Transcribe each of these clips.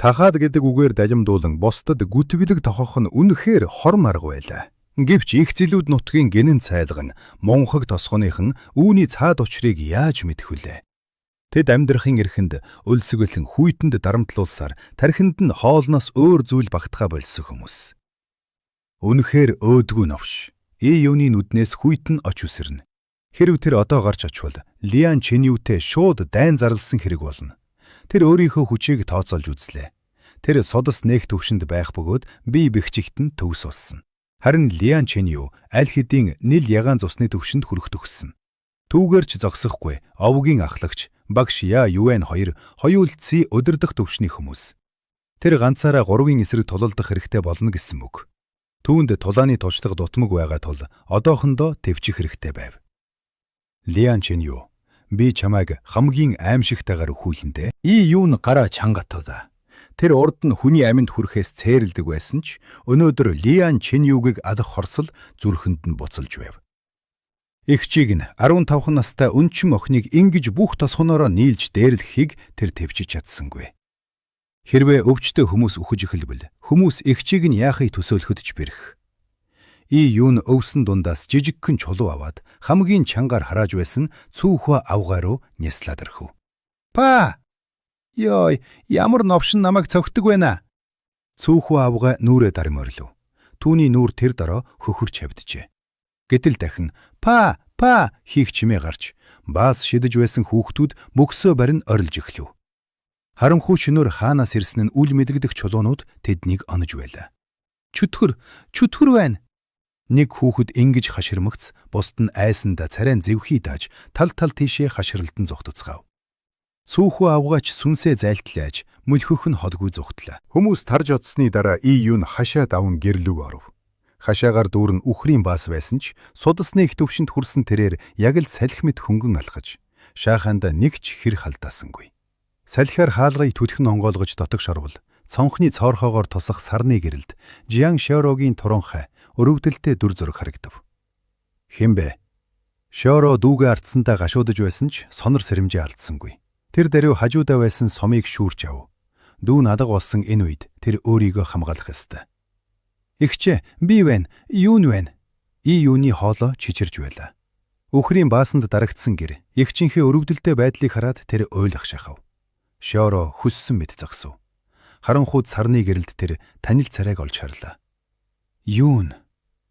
Тахаад гэдэг үгээр далимдуулан бусдад гүтгэлэг тохох нь үнэхээр хорм арга байлаа. Гэвч их зэлүүд нутгийн гинэн цайлга нь мунхаг тосгоныхан үүний цаад учрыг яаж мэдэх вүлээ? Тэд амьдрахын эрхэнд өлсгөлэн хүйтэнд дарамтлуулсаар тархинд нь хоолноос өөр зүйл багтахаа больсон хүмүүс. Үнэхээр өөдгүй новш. И юуны нүднээс хүйтэн оч үсэрнэ. Хэрв тэр одоо гарч очвол Лиан Чэньютэй шууд дайн зарласан хэрэг болно. Тэр өөрийнхөө хүчийг тооцоолж үзлээ. Тэр судас нээх төвшөнд байх бөгөөд бие бэхжигт нь төгс болсон. Харин Лиан Чэнью аль хэдийн нил ягаан цусны төвшөнд хүрэх төгссөн. Түүгээр ч зогсохгүй овгийн ахлагч багш Я Юэн хоёр хоёулцын удирдах төвшний хүмүүс. Тэр ганцаараа гурвын эсрэг тулалдах хэрэгтэй болно гэсэн үг. Түүнд тулааны туршлага дутмаг байгаа тул одоохондоо тэвчих хэрэгтэй байв. Лиан Чэнью, би чамайг хамгийн аимшигтайгаар өхүүлнэ дээ. И юун гараа чангатав. Тэр урд нь хүний аминд хүрэхээс цээрэлдэг байсан ч өнөөдөр Лиан Чэньюгийг алах хорсол зүрхэнд нь буцалж байв. Эгчийг нь 15 настай өнчин охиныг ингэж бүх тосгоноороо нийлж дээрлэхийг тэр тэвчиж чадсангүй. Хэрвээ өвчтөй хүмүүс үхэж эхэлбэл хүмүүс эгчийг нь яахыг төсөөлөхөд ч бэрх. И юун өвсөн дундаас жижигхэн чулуу аваад хамгийн чангаар харааж байсан Цүүхуа авгай руу няслаад орхив. Па! Йой, ямар новшин намайг цогтөг байна. Цүүхуа авгай нүрээ дарим орилов. Түүний нүур тэр дороо хөхөрч хавджээ. Гэтэл дахин па па хийх чимээ гарч баас шидэж байсан хүүхдүүд мөксөө барин орилж эхлэв. Харанхуй шөнөөр хаанаас ирсэн нь үл мэдэгдэх чулуунууд тэднийг онож байлаа. Чөтгөр, чөтгөр байна. Нэг хүүхэд ингэж хаширмагц бусд нь айсандаа царайн зэвхий дааж тал тал тийшээ хаширалдан зугтацгаав. Сүүхүү авгаач сүнсээ зайлтлааж мөлхөх нь холгүй зугтлаа. Хүмүүс тарж одсны дараа И юун хашаа даван гэрлүүг оров. Хашаагаар дүүрэн үхрийн баас байсан ч судасны их төвшөнд хүрсэн тэрээр яг л салхи мэт хөнгөн алхаж шаахаандаа нэг ч хэр халдаасангүй. Салхиар хаалгыг түлхэн онгойлгож дотогш орвол цонхны цоорхоогоор тусах сарны гэрэлд Жиан Шорогийн туранхай өрөвдөлтэй дүр зураг харагдав. Хэн бэ? Шоро дүүгээ ардсандаа гашуудаж байсан ч сонор сэрэмжээ алдсангүй. Тэр даруй хажуудаа байсан сомыг шүүрч ав. Дүү нь алга болсон энэ үед тэр өөрийгөө хамгаалах ёстой. Эгчээ, би байна. Юу нь вэ? И юуны хоолой чичирж байлаа. Үхрийн баасанд дарагдсан гэр эгчийнхээ өрөвдөлтэй байдлыг хараад тэр уйлах шахав. Шоро хүссэн мэт зогсов. Харанхуйд сарны гэрэлд тэр танил царайг олж харлаа. Юун?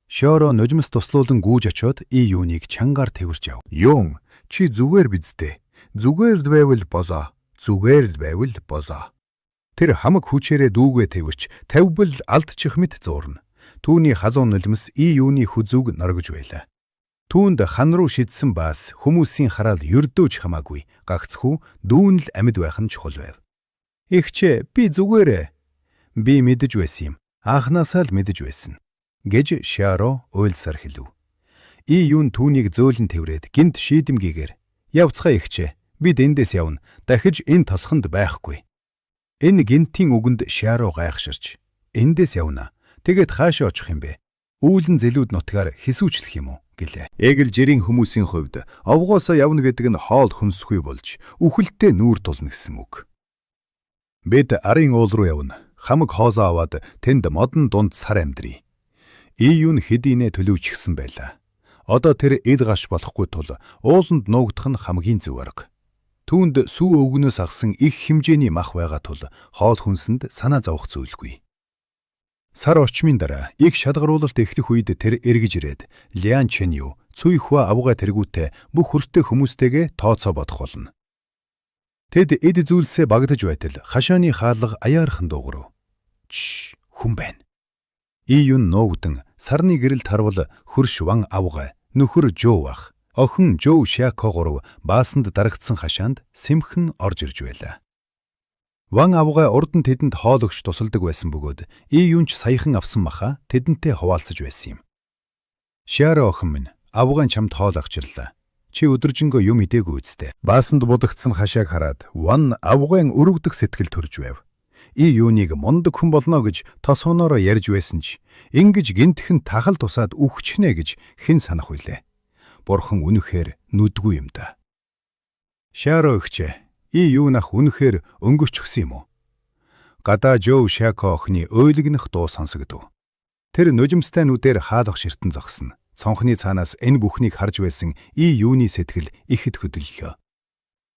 Шоро нулимс туслуулан гүйж очиод И юуныг чангаар тэвэрч ав. Юун, чи зүгээр биз дээ. Зүгээр л байвал болоо. Зүгээр л байвал болоо. Тэр хамаг хүчээрээ дүүгээ тэвэрч тавьбал алдчих мэт зуурна. Түүний халуун нулимс И юуны хүзүүг норгож байлаа. Түүнд хан руу шидсэн баас хүмүүсийн хараал ердөө ч хамаагүй. Гагцхүү дүүн л амьд байх нь чухал байв. Эгчээ, би зүгээрээ. Би мэдэж байсан юм. Анхнаасаа л мэдэж байсан гэж Шаро уйлсаар хэлв. И юун түүнийг зөөлөн тэврээд гинт шийдэмгийгээр явцгаа эгчээ. Бид эндээс явна. Дахиж энэ тосгонд байхгүй. Энэ гинтийн үгэнд Шаро гайхширч эндээс явна. Тэгээд хаашаа очих юм бэ? Үүлэн зэлүүд нутгаар хэсүүчлэх юм уу гэлээ. Эгэл жирийн хүмүүсийн хувьд овгоосоо явна гэдэг нь хоол хүнсгүй болж үхэлтэй нүүр тулна гэсэн үг. Бид арын уул руу явна. Хамаг хоолоо аваад тэнд модон дунд сар амьдрий. И юун хэдийнэ төлөвчгсөн байлаа. Одоо тэр ил гаш болохгүй тул ууланд нуугдах нь хамгийн зөв арга. Түүнд сүү өвгөнөөс авсан их хэмжээний мах байгаа тул хоол хүнсэнд санаа зовох зүйлгүй. Сар орчмын дараа их шалгаруулалт эхлэх үед тэр эргэж ирээд Лиан Чэнью, Цуй Хуа авгай тэргүүтээ бүх хөртэй хүмүүстэйгээ тооцоо бодох болно. Тэд эд зүйлсээ багдаж байтал хашааны хаалга аяархан дуугарв. Чш, хүн байна. И юн нуугдан сарны гэрэлд харвал хөрш ван авгай, нөхөр Жоо ах, охин Жоо Шако гурав баасанд дарагдсан хашаанд сэмхэн орж ирж байлаа. Ван авгай урд нь тэдэнд хоол өгч тусалдаг байсан бөгөөд И юунч саяхан авсан маха тэдэнтэй хуваалцаж байсан юм. Шаро охин минь, авгайн чамд хоол авчирлаа. Чи өдөржингөө юм идээгүй үсттэй. Баасанд будагдсан хашааг хараад Ван авгайн өрөвдөх сэтгэл төрж байв. И юуныг мундаг хүн болно гэж тосгоноороо ярьж байсан ч ингэж гинтхэн тахал тусаад үхчихнэ гэж хэн санах вүлээ. Бурхан үнэхээр нүдгүй юм да. Шаро өгчээ. И юун ах үнэхээр өнгөрчихсөн юм уу? Гадаа Жоо Шако охины уйлгнах дуу сонсогдов. Тэр нулимстай нүдээр хаалга ширтэн зогсно. Цонхны цаанаас энэ бүхнийг харж байсан И юуны сэтгэл ихэд хөдөллөө.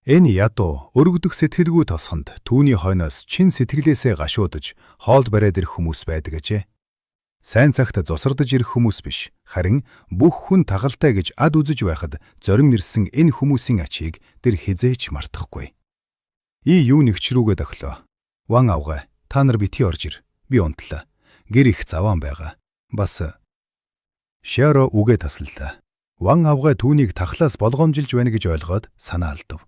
Энэ ядуу өргөдөх сэтгэлгүй тосгонд түүний хойноос чин сэтгэлээсээ гашуудаж хоол бариад ирэх хүмүүс байдаг ажээ. Сайн цагт зусардаж ирэх хүмүүс биш, харин бүх хүн тагалтай гэж ад үзэж байхад зорин ирсэн энэ хүмүүсийн ачийг тэр хэзээ ч мартахгүй. И юу нэгч рүүгээ дохлоо. Ван авгай, та нар битгий орж ир. Би унтлаа. Гэр их заваан байгаа. Бас Шаро үгээ таслалаа. Ван авгай түүнийг тахлаас болгоомжилж байна гэж ойлгоод санаа алдав.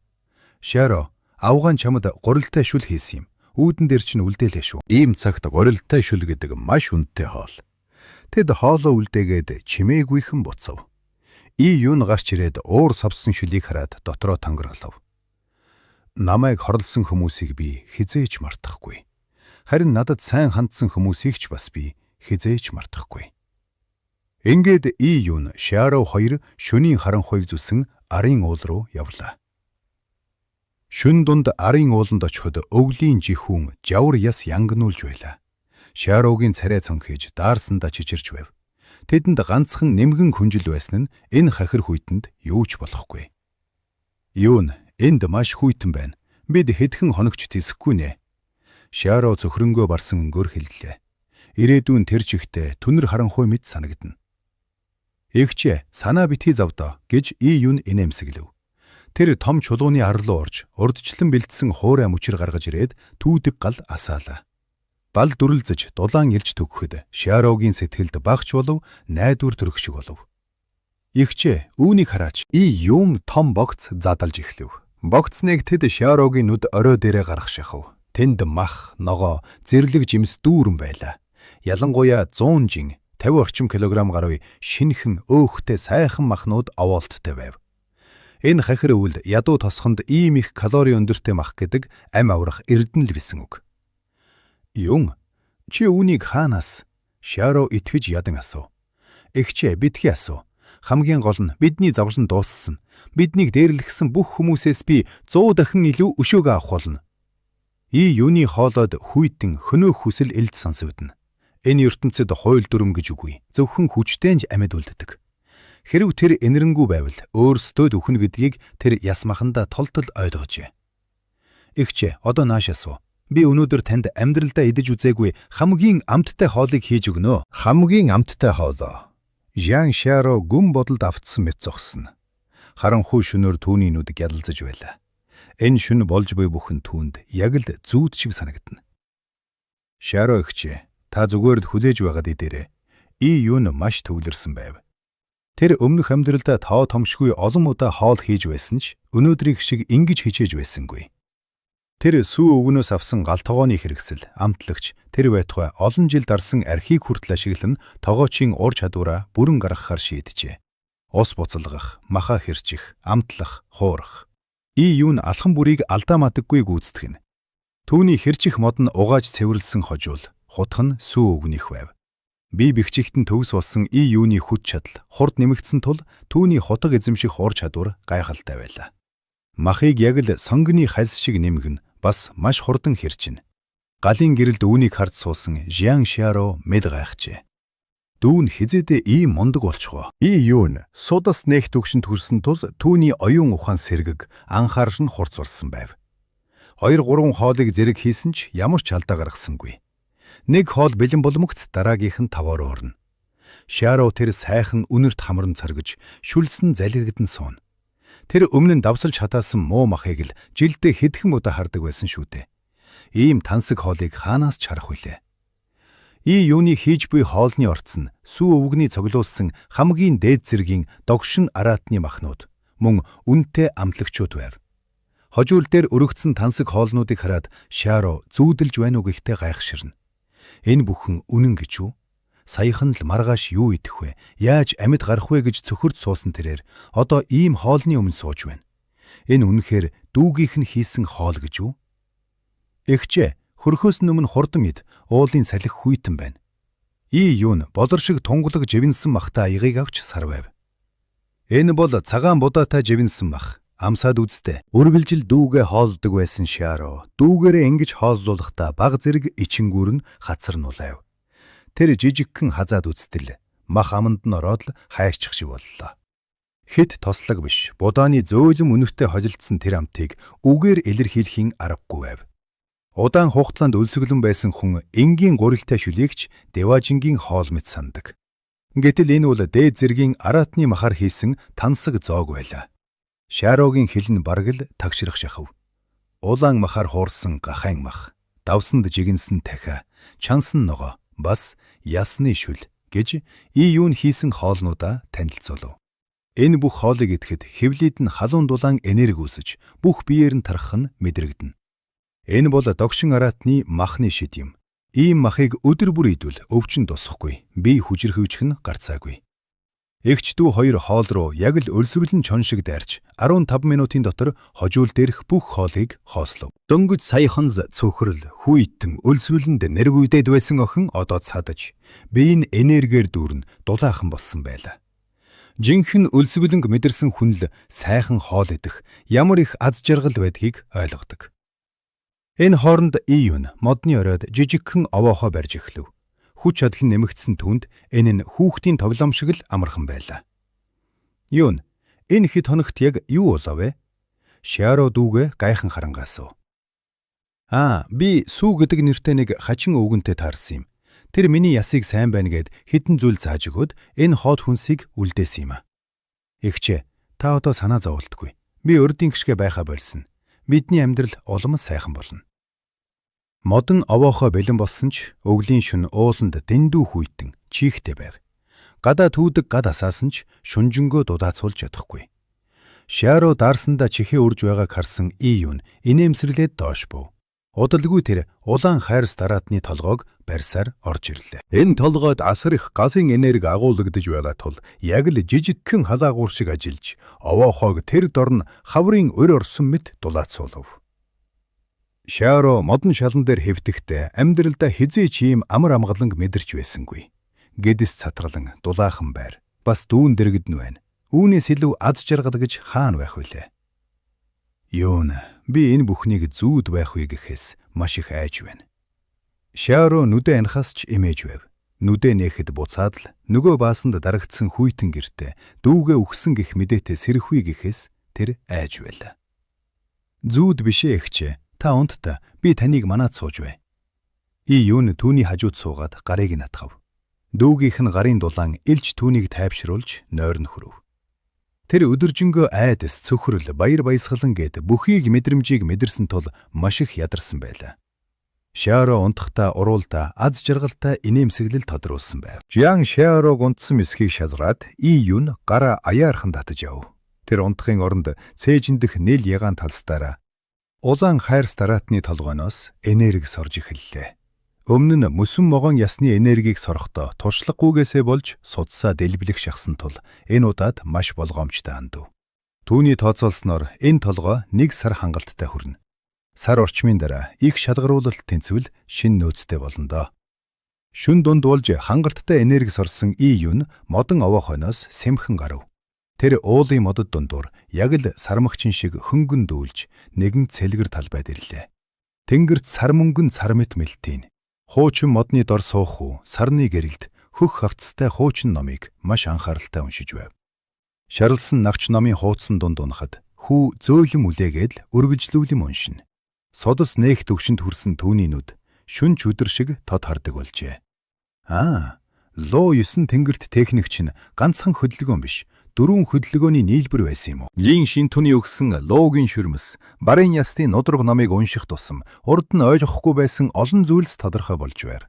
Шаро, авгаан чамд гурилтай шүл хийсэн юм. Үүдэн дээр чинь үлдээлээ шүү. Ийм цагт горилтой шүл гэдэг маш үнэтэй хоол. Тэд хоолоо үлдээгээд чимээгүйхэн буцав. И юун гарч ирээд уур савсан шүлийг хараад дотроо тонгоролов. Намайг хорлсон хүмүүсийг би хэзээ ч мартахгүй. Харин надад сайн хандсан хүмүүсийг ч бас би хэзээ ч мартахгүй. Ингээд И юун Шаров хоёр шөнийн харанхуйг зүсэн арын уул руу явлаа. Шөнө дунд арын ууланд очиход өвлийн жихүүн жавар яс янгнуулж байлаа. Шарогийн царай цонхийж даарсандаа чичирч байв. Тэдэнд ганцхан нэмгэн хүнжил байсан нь энэ хахир хүйтэнд юу ч болохгүй. Юун энд маш хүйтэн байна. Бид хэдхэн хоногч тэсэхгүй нэ. Шаро цөхрөнгөө барсан өнгөөр хэллээ. Ирээдүйн тэр чигтээ түнэр харанхуй мэт санагдана. Эгчээ санаа битгий зовдоо гэж И юун инээмсэглэв. Тэр том чулууны ар руу орж урдчлан бэлдсэн хуурай мөчир гаргаж ирээд түүдэг гал асаалаа. Бал дүрэлзэж дулаан ирж төгөхөд Шарогийн сэтгэлд багч болов найдвар төрөх шиг болов. Эгчээ үүнийг хараач. И юм том богц задалж эхлэв. Богцныг тэд Шарогийн нүд орой дээрээ гаргах шахав. Тэнд мах, ногоо, зэрлэг жимс дүүрэн байлаа. Ялангуяа 100 жин 50 орчим килограмм гаруй шинэхэн өөхтэй сайхан махнууд овоолттой байв. Энэ хахир өвөл ядуу тосгонд ийм их калори өндөртэй мах гэдэг ам аврах эрдэнэ л бисэн үг. Юн чи үүнийг хаанаас? Шаро итгэж ядан асуув. Эгчээ битгий асуу. Хамгийн гол нь бидний зовлон дууссан. Биднийг дээрлэхсэн бүх хүмүүсээс би 100 дахин илүү өшөөгөө авах болно. И юуны хоолойд хүйтэн хөнөөх хүсэл элд сонсогдоно. Энэ ертөнцид хууль дүрм гэж үгүй. Зөвхөн хүчтэй нь амьд үлддэг. Хэрв тэр энэрэнгүй байвал өөрсдөө л үхнэ гэдгийг тэр яс махандаа толтол ойлгожээ. Эгчээ одоо нааш асуу. Би өнөөдөр танд амьдралдаа идэж үзээгүй хамгийн амттай хоолыг хийж өгнө. Хамгийн амттай хоолоо. Жан Шаро гүн бодолд автсан мэт зогсно. Харанхуй шөнөөр түүний нүд гялалзаж байлаа. Энэ шөнө болж буй бүхэн түүнд яг л зүүд шиг санагдана. Шаро эгчээ та зүгээр л хүлээж байгаад идээрэй. И юун маш төвлөрсөн байв. Тэр өмнөх амьдралдаа тоо томшгүй олон удаа хоол хийж байсан ч өнөөдрийнх шиг ингэж хичээж байсангүй. Тэр сүү өвгөнөөс авсан гал тогооны хэрэгсэл, амтлагч, тэр байтугай олон жил дарсан архийг хүртэл ашиглан тогоочийн ур чадвараа бүрэн гаргахаар шийджээ. Ус буцалгах, маха хэрчих, амтлах, хуурах. И юун алхам бүрийг алдаа мадаггүй гүйцэтгэх нь. Түүний хэрчих мод нь угааж цэвэрлсэн хожуул, хутх нь сүү өвгөнийх байв. Бие бэхжигтэн төгс болсон И юуны хүч чадал хурд нэмэгдсэн тул түүний хутга эзэмших ур чадвар гайхалтай байлаа. Махыг яг л сонгоны хальс шиг нэмгэн бас маш хурдан хэрчинэ. Галын гэрэлд үүнийг харж суусан Жан Шаро мэл гайхжээ. Дүү нь хэзээдээ ийм мундаг болчихоо. И юун судас нээх түвшинд хүрсэн тул түүний оюун ухаан сэргэг, анхаарал нь хурц болсон байв. 2 3 хоолыг зэрэг хийсэн ч ямар ч алдаа гаргасангүй. Нэг хоол бэлэн болмогц дараагийнх нь таваар уурна. Шаро тэр сайхан үнэрт хамран цоргиж, шүлсэн залгигдан сууна. Тэр өмнө нь давсалж хатаасан муу махыг л жилдээ хэдхэн удаа хардаг байсан шүү дээ. Ийм тансаг хоолыг хаанаас ч харах вүлээ. И юуны хийж буй хоолны орц нь сүү өвгөний цоглуулсан хамгийн дээд зэргийн догшин араатны махнууд мөн үнэтэй амтлагчуд байв. Хожуул дээр өргөцсөн тансаг хоолнуудыг хараад Шаро зүүдэлж байна уу гэхдээ гайхширна. Энэ бүхэн үнэн гэж үү? Саяхан л маргааш юу идэх вэ? Яаж амьд гарах вэ гэж цөхөрд суусан тэрээр одоо ийм хоолны өмнө сууж байна. Энэ үнэхээр дүүгийнх нь хийсэн хоол гэж үү? Эгчээ хөрхөөс өмнө хурдан ид уулын салхи хүйтэн байна. И юун болор шиг тунгалаг живэнсэн махтай аягийг авч сарвайв. Энэ бол цагаан будаатай живэнсэн мах. Амсаад үз дээ. Үргэлжил дүүгээ хооллодог байсан Шиаро дүүгээрээ ингэж хооллуулахдаа баг зэрэг ичингүүр нь хацар нулайв. Тэр жижигхэн хазаад үзтэл мах аманд нь ороод л хайрчих шиг боллоо. Хэт тослог биш, будааны зөөлөн үнэртэй хожилцсон тэр амтыг үгээр илэрхийлэхийн аргагүй байв. Удаан хугацаанд өлсгөлөн байсан хүн энгийн гурилтай шүлийг ч Деважингийн хоол мэт санадаг. Гэтэл энэ бол дээд зэргийн араатны махаар хийсэн тансаг зоог байлаа. Шарогийн хэл нь бараг л тагшрах шахав. Улаан махаар хуурсан гахайн мах, давсанд жигэнсэн тахиа, чансан ногоо, бас ясны шүл гэж Июн хийсэн хоолнуудаа танилцуулав. Энэ бүх хоолыг идэхэд хэвлийд нь халуун дулаан энерги үүсэж, бүх биеэр нь тархах нь мэдрэгдэнэ. Энэ бол догшин араатны махны шид юм. Ийм махыг өдөр бүр идвэл өвчин тусахгүй, бие хүчирхэгжих нь гарцаагүй. Эгч дүү хоёр хоол руу яг л өлсгөлөн чон шиг дайрч 15 минутын дотор хожуул дээрх бүх хоолыг хоослов. Дөнгөж саяхан л цөхрөл, хүйтэн, өлсгөлөнд нэргүйдээд байсан охин одоо цадаж, бие нь энергиэр дүүрэн дулаахан болсон байлаа. Жинхэнэ өлсгөлөнг мэдэрсэн хүн л сайхан хоол идэх ямар их аз жаргал байдгийг ойлгодог. Энэ хооронд Июн модны оройд жижигхэн овоохоо барьж эхлэв. Хүч чадал нь нэмэгдсэн түүнд энэ нь хүүхдийн тоглоом шиг л амархан байлаа. Юун, энэ хэд хоногт яг юу болов вэ? Шиаро дүүгээ гайхан харангаа асуув. Аа, би Сүү гэдэг нэртэй нэг хачин өвгөнтэй таарсан юм. Тэр миний ясыг сайн байна гэд хэдэн зүйл зааж өгөөд энэ хоод хүнсийг үлдээсэн юм аа. Эгчээ, та одоо санаа зоволтгүй. Би урдын гишгэ байхаа болсон. Бидний амьдрал улам сайхан болно. Модон овоохоо бэлэн болсон ч өвлийн шөнө ууланд дэндүү хүйтэн чихтэй байв. Гадаа түүдэг гад асаасан ч шүнжэнгөө дудаацуулж чадахгүй. Шиаро даарсандаа чихээ үрж байгааг харсан Июн инээмсэрлээд доош був. Удалгүй тэр улаан хайрс дараатны толгойг барьсаар орж ирлээ. Энэ толгойд асар их газын энерги агуулгадаж байгаа тул яг л жижигхэн халаагуур шиг ажиллаж овоохоог тэр дор нь хаврын урь орсон мэт дулаацуулав. Шиаро модон шалан дээр хэвтэхдээ амьдралдаа хэзээ ч ийм амар амгаланг мэдэрч байсангүй. Гэдэс цатгалан дулаахан байр. Бас дүүн дэргэд нь байна. Үүнээс илүү аз жаргал гэж хаана байх вүлээ? Юун, би энэ бүхнийг зүүд байх вэ гэхээс маш их айж байна. Шиаро нүдэ анхаас ч эмээж байв. Нүдэ нээхэд буцаад л нөгөө баасанд дарагдсан хүйтэн гэртээ дүүгээ үхсэн гэх мэдээтэй сэрэх үе гэхээс тэр айж байлаа. Зүүд биш ээ эгчээ. Та унтдаа, би таныг манаад сууж бай. Июн түүний хажууд суугаад гарыг нь атгав. Дүүгийнх нь гарын дулаан илж түүнийг тайвшруулж нойрон хөрөв. Тэр өдөржингөө айдас, цөхрөл, баяр баясгалан гээд бүхийг мэдрэмжийг мэдэрсэн тул маш их ядарсан байлаа. Шиаро унтахдаа уруулдаа аз жаргалтай инээмсэглэл тодруулсан байв. Жиан Шиарог унтсан эсхийг шазраад Июн гараа аяархан татаж яв. Тэр унтахын оронд цээжиндэх нэл ягаан талстаараа улаан хайрс дараатны толгойноос энерги сорж эхэллээ. Өмнө нь мөсөн могоон ясны энергийг сорохдоо туршлагагүйгээсээ болж судсаа дэлбэлэх шахсан тул энэ удаад маш болгоомжтой хандав. Түүний тооцоолсноор энэ толгой нэг сар хангалттай хүрнэ. Сар орчмын дараа их шалгаруулалт тэнцвэл шинэ нөөцтэй болно доо. Шүн дунд болж хангалттай энерги сорсон Июн модон овоо хойноос сэмхэн гарав. Тэр уулын модод дундуур яг л сармагчин шиг хөнгөн дүүлж нэгэн цэлгэр талбайд ирлээ. Тэнгэрт сар мөнгөн цар мэт мэлтийн. Хуучин модны дор суух уу, сарны гэрэлд хөх хавцтай хуучин номыг маш анхааралтай уншиж байв. Шарлсан нагч номын хуудсан дунд унахад хүү зөөлөн үлээгээд л үргэлжлүүлэн уншина. Судас нээх төвшөнд хүрсэн түүний нүд шүн чүдэр шиг тод хардаг болжээ. Аа, луу 9 тэнгэрт техникч нь ганцхан хөдөлгөөн биш, дөрвөн хөдөлгөөний нийлбэр байсан юм уу? Лин Шинтүний өгсөн луугийн шүрмэс, барын ястын нудраг номыг унших тусам урд нь ойлгохгүй байсан олон зүйлс тодорхой болж байр.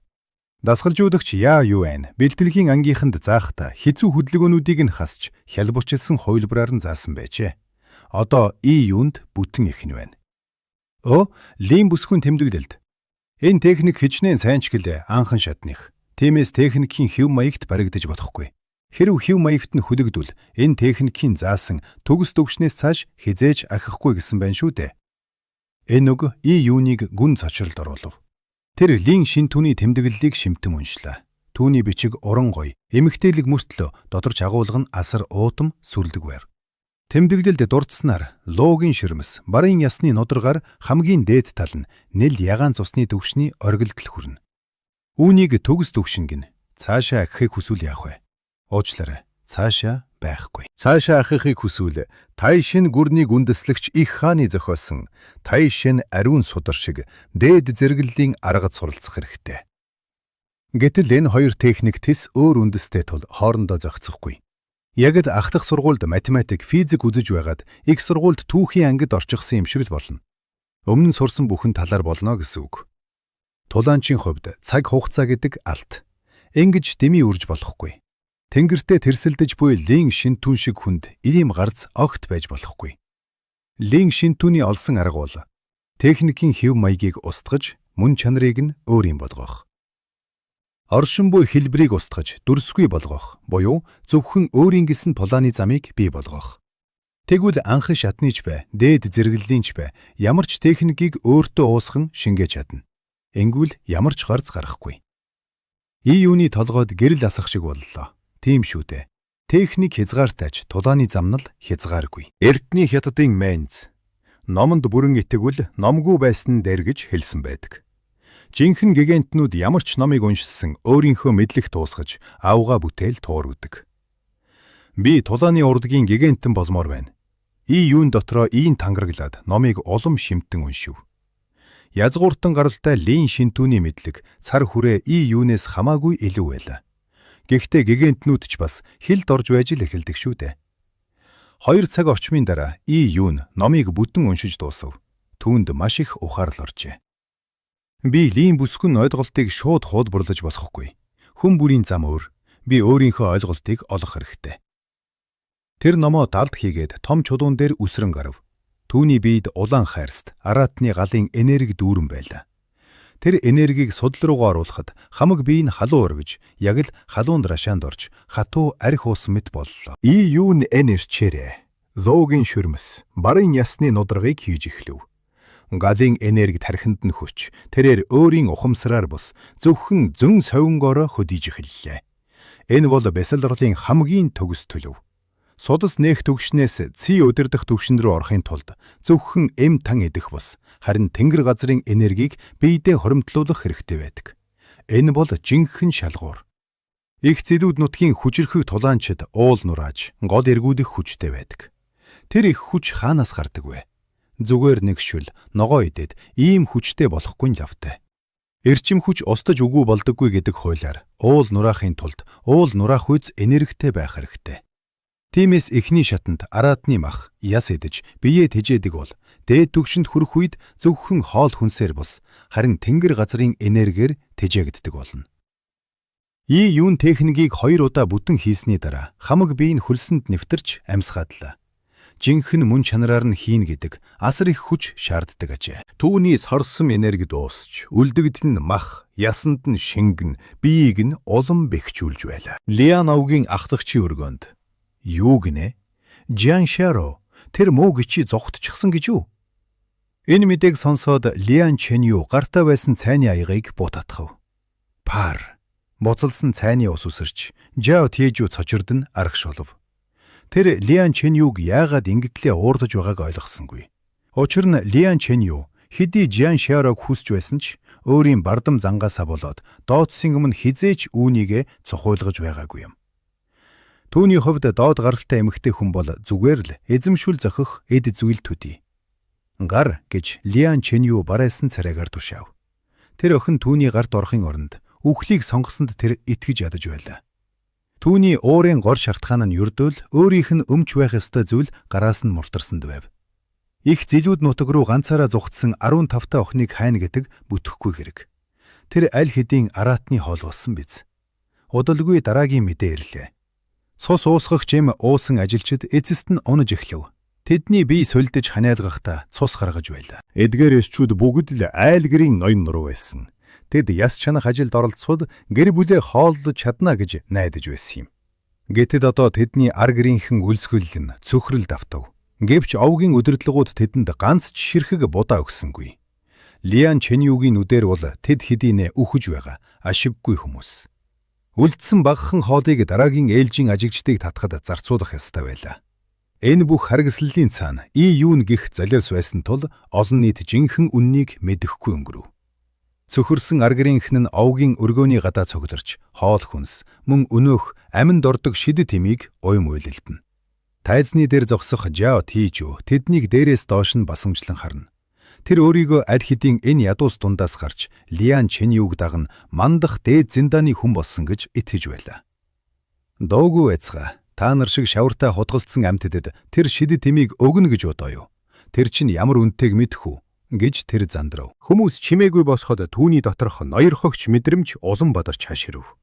Дасгалжуулагч Яа Юэн бэлтгэлийн ангийнханд заахта хэцүү хөдөлгөөнүүдийг нь хасч хялбарчилсан хувилбараар нь заасан байжээ. Одоо И юунд бүтэн их нь байна. Өө, Лин бүсгүйн тэмдэглэлд. Энэ техник хичнээн сайн ч гэлээ анхан шатных. Тиймээс техникийн хэв маягт баригдаж болохгүй. Хэрв хэв маягт нь хүлэгдвэл энэ техникийн заасан төгс төвшнээс цааш хэзээ ч ахихгүй гэсэн байна шүү дээ. Энэ үг И юуныг гүн цочролд оруулав. Тэр Лин Шинтүний тэмдэглэлийг шимтэн уншлаа. Түүний бичиг уран гоё, эмэгтэйлэг мөртлөө доторч агуулга нь асар уутам сүрлэг байв. Тэмдэглэлд дурдсанаар луугийн ширмэс, барын ясны нударгаар хамгийн дээд тал нь нэл ягаан цусны түвшний оргилдол хүрнэ. Үүнийг төгс түвшин гэнэ. Цаашаа ахихыг хүсвэл яах вэ? Уучлаарай. Цаашаа байхгүй. Цаашаа ахихыг хүсвэл Тайшин гүрнийг үндэслэгч их хааны зохиосон Тайшин ариун судар шиг дээд зэрэглэлийн аргад суралцах хэрэгтэй. Гэтэл энэ хоёр техник тэс өөр үндэстэй тул хоорондоо зохицохгүй. Яг л ахлах сургуульд математик, физик үзэж байгаад их сургуульд түүхийн ангид орчихсон юм шиг л болно. Өмнө нь сурсан бүхэн талаар болно гэсэн үг. Тулаанчийн хувьд цаг хугацаа гэдэг алт. Ингэж дэмий үрж болохгүй. Тэнгэртээ тэрсэлдэж буй Лин Шинтүн шиг хүнд ийм гарц огт байж болохгүй. Лин Шинтүний олсон арга бол техникийн хэв маягийг устгаж, мөн чанарыг нь өөр юм болгох. Оршин буй хэлбэрийг устгаж, дүрсгүй болгох буюу зөвхөн өөрийн гэсэн тулааны замыг бий болгох. Тэгвэл анхан шатны ч бай, дээд зэрэглэлийн ч бай, ямар ч техникийг өөртөө уусган шингээж чадна. Ингүүл ямар ч гарц гарахгүй. И юуны толгойд гэрэл асах шиг боллоо. Тийм шүү дээ. Техник хязгаартай ч тулааны замнал хязгааргүй. Эртний хятадын Менз номонд бүрэн итгэвэл номгүй байсан дээр гэж хэлсэн байдаг. Жинхэнэ гигантнууд ямар ч номыг уншсан өөрийнхөө мэдлэгт уусгаж авгаа бүтээл туурвдаг. Би тулааны урдгийн гигантэн болмоор байна. И юун дотроо ийн тангарагладаг номыг улам шимтэн уншив. Язгууртан гаралтай Лин Шинтүүний мэдлэг цар хүрээ и юунээс хамаагүй илүү байлаа. Гэхдээ гигантнүүд ч бас хилд орж байж л эхэлдэг шүү дээ. 2 цаг орчмын дараа И Юн номыг бүтэн уншиж дуусав. Түүнд маш их ухаарал оржээ. Би Лин бүсгүйн ойлголтыг шууд хуулбарлаж болохгүй. Хүн бүрийн зам өөр. Би өөрийнхөө ойлголтыг олох хэрэгтэй. Тэр номоо далд хийгээд том чулуун дээр үсрэн гарав. Түүний биед улаан хайрст, араатны галын энерги дүүрэн байлаа. Тэр энергийг судал руугаа оруулахад хамаг бие нь халуун орвиж, яг л халуун рашаанд орж, хатуу архи уусан мэт боллоо. И юун энерчээрээ луугийн шүрмэс, барын ясны нударгыг хийж эхлэв. Галын энерги тархинд нь хүч, тэрээр өөрийн ухамсараар бус зөвхөн зөн совингоороо хөдийж эхэллээ. Энэ бол бясалгалын хамгийн төгс төлөв. Судас нээх түвшнээс ци удирдах түвшин рүү орохын тулд зөвхөн эм тан идэх бус харин тэнгэр газрын энергийг биедээ хуримтлуулах хэрэгтэй байдаг. Энэ бол жинхэнэ шалгуур. Их зэлүүд нутгийн хүчирхэг тулаанчид уул нурааж, гол эргүүлэх хүчтэй байдаг. Тэр их хүч хаанаас гардаг вэ? Зүгээр нэг шүл, ногоо идээд ийм хүчтэй болохгүй нь лавтай. Эрчим хүч устж үгүй болдоггүй гэдэг хуулиар уул нураахын тулд уул нураах үйц энергитэй байх хэрэгтэй. Тиймээс эхний шатанд араатны мах, яс идэж, биеэ тэжээдэг бол дээд түвшинд хүрэх үед зөвхөн хоол хүнсээр бус харин тэнгэр газрын энергиэр тэжээгддэг болно. И юун техникийг 2 удаа бүтэн хийсний дараа хамаг бие нь хөлсөнд нэвтэрч амьсгаадлаа. Жинхэнэ мөн чанараар нь хийн гэдэг асар их хүч шаарддаг ажээ. Түүний сорсон энерги дуусч, үлдэгдэл нь мах, ясанд нь шингэн, биеийг нь улам бэхжүүлж байлаа. Лиан овгийн ахлагчийн өргөөнд юу гинэ? Жан Шаро тэр муу гिचи зогтчихсан гэж үү? Энэ мэдээг сонсоод Лиан Чэнью гартаа байсан цайны аягыг буутатгав. Пар буцалсан цайны ус үсэрч Жао Тэжүү цочирд нь арагшуулв. Тэр Лиан Чэньюг яагаад ингэтлээ уурдаж байгааг ойлгосонгүй. Учир нь Лиан Чэнью хэдий Жан Шарог хүсч байсан ч өөрийн бардам зангаасаа болоод дооцсын өмнө хэзээ ч үүнийгээ цохиулгаж байгаагүй юм. Түүний хувьд доод гаралтай эмэгтэй хүн бол зүгээр л эзэмшүүл зохих эд зүйл төдий. Гар гэж Лиан Чэнью барайсан царайгаар тушаав. Тэр охин түүний гарт орохын оронд үхлийг сонгосонд тэр итгэж ядаж байлаа. Түүний уурын гол шалтгаан нь ердөөл өөрийнх нь өмч байх ёстой зүйл гараас нь мултарсанд байв. Их зэлүүд нутаг руу ганцаараа зугтсан 15 та охиныг хайна гэдэг бүтэхгүй хэрэг. Тэр аль хэдийн араатны хоол болсон биз. Удалгүй дараагийн мэдээ ирлээ. Цус уусгагч эм уусан ажилчид эцэст нь унаж эхлэв. Тэдний бие сулдаж ханиалгахдаа цус гаргаж байлаа. Эдгээр эрчүүд бүгд л айл гэрийн ноён нуруу байсан. Тэд яс чанах ажилд оролцоход гэр бүлээ хооллож чадна гэж найдаж байсан юм. Гэтэл одоо тэдний ар гэрийнхэн өлсгөл нь цөхрөл давтав. Гэвч овгийн удирдлагууд тэдэнд ганц ч ширхэг будаа өгсөнгүй. Лиан Чэньюгийн нүдээр бол тэд хэдийнэ үхэж байгаа ашиггүй хүмүүс. Үлдсэн багахан хоолыг дараагийн ээлжийн ажигчдыг татахад зарцуулах ёстой байлаа. Энэ бүх харгислалын цаана И Юн гих золиос байсан тул олон нийт жинхэнэ үннийг мэдэхгүй өнгөрөв. Цөхөрсөн ар гэрийнхэн нь овгийн өргөөний гадаа цугларч хоол хүнс, мөн өнөөх аминд ордог шидэт тэмийг уйм уйлалдана. Тайзны дээр зогсох Жао Тийжүү тэднийг дээрээс доош нь басамжлан харна. Тэр өөрийгөө аль хэдийн энэ ядуус дундаас гарч Лиан Чэньюг даган мандах дээд зиндааны хүн болсон гэж итгэж байлаа. Дуугүй байцгаа. Та нар шиг шавартай худгалдсан амьтдад тэр шидэт тэмийг өгнө гэж бодоо юу? Тэр чинь ямар үнэтэйг мэдэх үү? Гэж тэр зандрав. Хүмүүс чимээгүй босоход түүний доторх ноёрхогч мэдрэмж улам бадарч хаширв.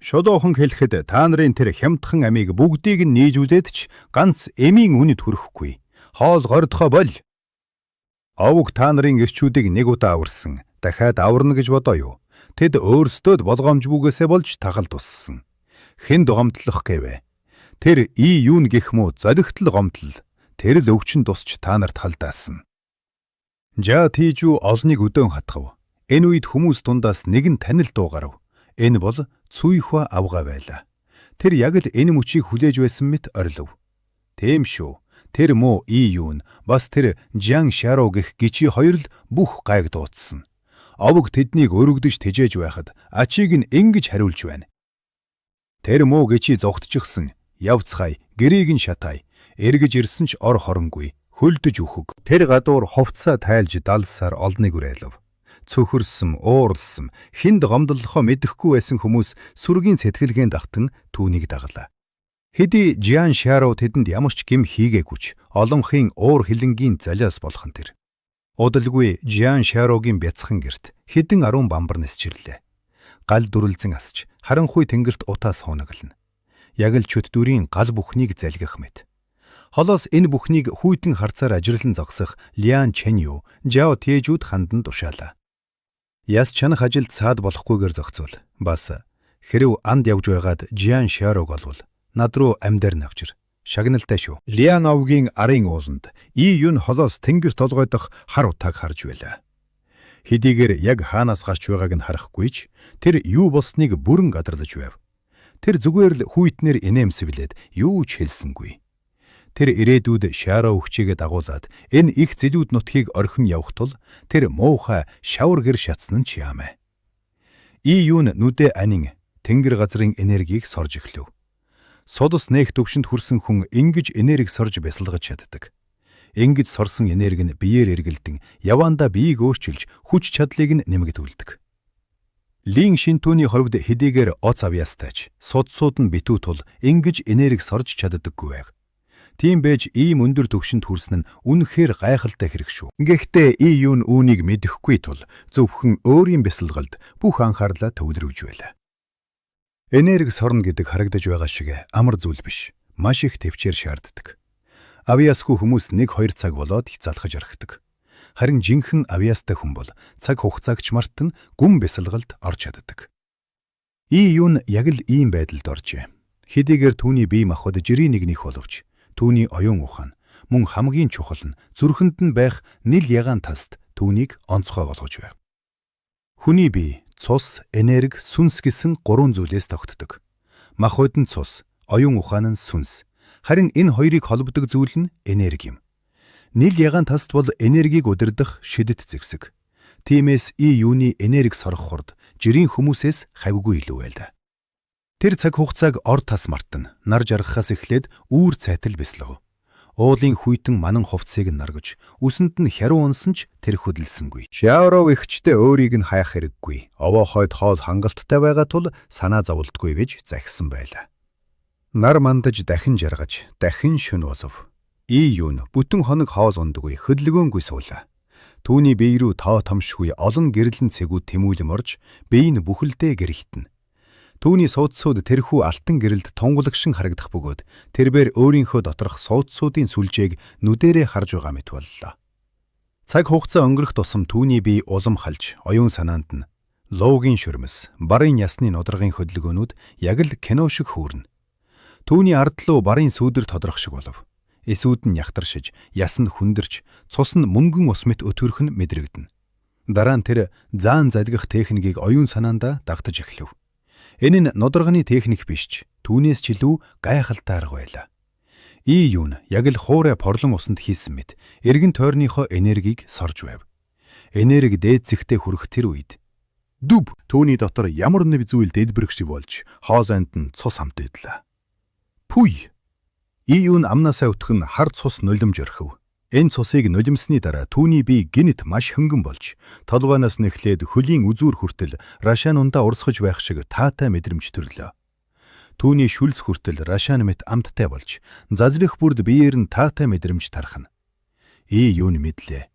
Шодоохон хэлэхэд та нарын тэр хямдхан амийг бүгдийг нь нийжүүлээд ч ганц эмийн үнэд хүрэхгүй. Хоол гордохоо боль. Овг та нарын эрчүүдийг нэг удаа аварсан. Дахиад аварна гэж бодоо юу? Тэд өөрсдөө болгоомжбүүгээсээ болж тахал туссан. Хэнд гомдлох гэвэ? Тэр И Юн гэх мүү золигтол гомдол. Тэр л өвчин тусч та нарт халдаасан. Жа Тийжүү олныг өдөөн хатгав. Энэ үед хүмүүс дундаас нэгэн танил дуу гарав. Энэ бол Цүйхва авгаа байлаа. Тэр яг л энэ мөчийг хүлээж байсан мэт орилов. Тийм шүү. Тэр муу И Юн бас тэр Жан Шаро гэх гичи хоёр л бүх гайг дуудсан. Овг тэднийг өргөдөж тэжээж байхад ачийг нь ингэж хариулж байна. Тэр муу гичи зогтчихсон. Явцгаая, гэрийг нь шатаая. Эргэж ирсэн ч ор хоронгүй. Хөлдөж үхэг. Тэр гадуур хувцсаа тайлж далсаар олныг уриалав. Цөхөрсөн, ууралсан, хүнд гомдлохоо мэдэхгүй байсан хүмүүс сүргийн сэтгэлгээнд автан түүнийг дагалаа. Хэдий Жан Шаро тэдэнд ямар ч гэм хийгээгүй ч олонхын уур хилэнгийн золиос болох нь тэр. Удалгүй Жан Шарогийн бяцхан гэрт хэдэн арван бамбар нисчирлээ. Гал дүрэлзэн асч харанхуй тэнгэрт утаа суунаглана. Яг л чөт дүрийн гал бүхнийг залгих мэт. Холоос энэ бүхнийг хүйтэн харцаар ажирлан зогсох Лиан Чэнью, Жао Тэжүүд хандан тушаалаа. Яс чанах ажилд саад болохгүйгээр зохицуул. Бас хэрв анд явж байгаад Жан Шарог олвол над руу амьдаар навчир. Шагналтай шүү. Лиановгийн арын ууланд И Юн холоос тэнгэр толгойдох хар утааг харж байлаа. Хэдийгээр яг хаанаас гарч байгааг нь харахгүй ч тэр юу болсныг бүрэн гадарлаж байв. Тэр зүгээр л хүйтнэр инээмсэглээд юу ч хэлсэнгүй. Тэр ирээдүйд Шаро өвчийгээ дагуулад энэ их зэлүүд нутгийг орхин явах тул тэр муухай шавар гэр шатсан нь ч яамэ. И Юн нүдэ анин тэнгэр газрын энергийг сорж эхлэв. Судас нээх төвшөнд хүрсэн хүн ингэж энерги сорж бясалгаж чаддаг. Ингэж сорсон энерги нь биеэр эргэлдэн яваандаа биеийг өөрчилж хүч чадлыг нь нэмэгдүүлдэг. Лин шинтүүний хувьд хэдийгээр оц авьяастайч судсууд нь битүү тул ингэж энерги сорж чаддаггүй байв. Тийм байж ийм өндөр түвшинд хүрсэн нь үнэхээр гайхалтай хэрэг шүү. Гэхдээ И Юн үүнийг мэдэхгүй тул зөвхөн өөрийн бясалгалд бүх анхаарлаа төвлөрүүлж байлаа. Энерги сорно гэдэг харагдаж байгаа шиг амар зүйл биш. Маш их тэвчээр шаарддаг. Авьяасгүй хүмүүс 1-2 цаг болоод залхаж архидаг. Харин жинхэнэ авьяастай хүн бол цаг хугацааг ч мартан гүн бясалгалд орж чаддаг. И Юн яг л ийм байдалд оржээ. Хэдийгээр түүний бие махбод жирийн нэгнийх боловч түүний оюун ухаан мөн хамгийн чухал нь зүрхэнд нь байх нил ягаан таст түүнийг онцгой болгож байв. Хүний бие цус, энерги, сүнс гэсэн гурван зүйлээс тогтдог. Махбод нь цус, оюун ухаан нь сүнс. Харин энэ хоёрыг холбодог зүйл нь энерги юм. Нил ягаан таст бол энергийг удирдах шидэт зэвсэг. Тиймээс И Юны энерги сорох хурд жирийн хүмүүсээс хавьгүй илүү байлаа. Тэр цаг хугацааг ор тас мартан нар жаргахаас эхлээд үүр цайтал бясалгав. Уулын хүйтэн манан хувцсыг нь наргаж, үсэнд нь хяруу унсан ч тэр хөдөлсөнгүй. Шауров эгчтэй өөрийг нь хайх хэрэггүй. Овоо хойд хоол хангалттай байгаа тул санаа зоволдгүй гэж захисан байлаа. Нар мандаж дахин жаргаж, дахин шөнө болов. И Юн бүтэн хоног хоол ундаггүй, хөдөлгөөнгүй суулаа. Түүний бие рүү тоо томшгүй олон гэрлэн цэгүүд тэмүүлэм орж, бие нь бүхэлдээ гэрэгтэнэ. Түүний суудсууд тэрхүү алтан гэрэлд тунгалагшин харагдах бөгөөд тэрбээр өөрийнхөө доторх суудсуудын сүлжээг нүдэрээ харж байгаа мэт боллоо. Цаг хугацаа өнгөрөх тусам түүний бие улам халж, оюун санаанд нь луугийн шөрмөс, барын ясны нударгын хөдөлгөөнүүд яг л кино шиг хөөрнө. Түүний ард луу барын сүүдэр тодрох шиг болов. Эсүүд нь яхтаршиж, яс нь хүндэрч, цус нь мөнгөн ус мэт өтөрөх нь мэдрэгдэнэ. Дараа нь тэр заан залгих техникийг оюун санаандаа дагтаж эхлэв. Энэ нь нударганы техник биш ч түүнээс ч илүү гайхалтай арга байлаа. И юун яг л хуурай порлон усанд хийсэн мэт эргэн тойрныхоо энергийг сорж байв. Энерги дээд зэгтээ хүрэх тэр үед Дүб түүний дотор ямар нэг зүйл дэлбэрэх шиг болж хоолойнд нь цус хамтайдлаа. Пүй. И юун амнаасаа өтгөн хар цус нулимж орхив. Энэ цусыг нулимсны дараа түүний бие гинэт маш хөнгөн болж толгойноос нэхлээд хөлийн үзүүр хүртэл рашаан ундаа урсгаж байх шиг таатай мэдрэмж төрлөө. Түүний шүлс хүртэл рашаан мэт амттай болж зазрих бүрд биеэр нь таатай мэдрэмж тархна. И юун мэдлээ.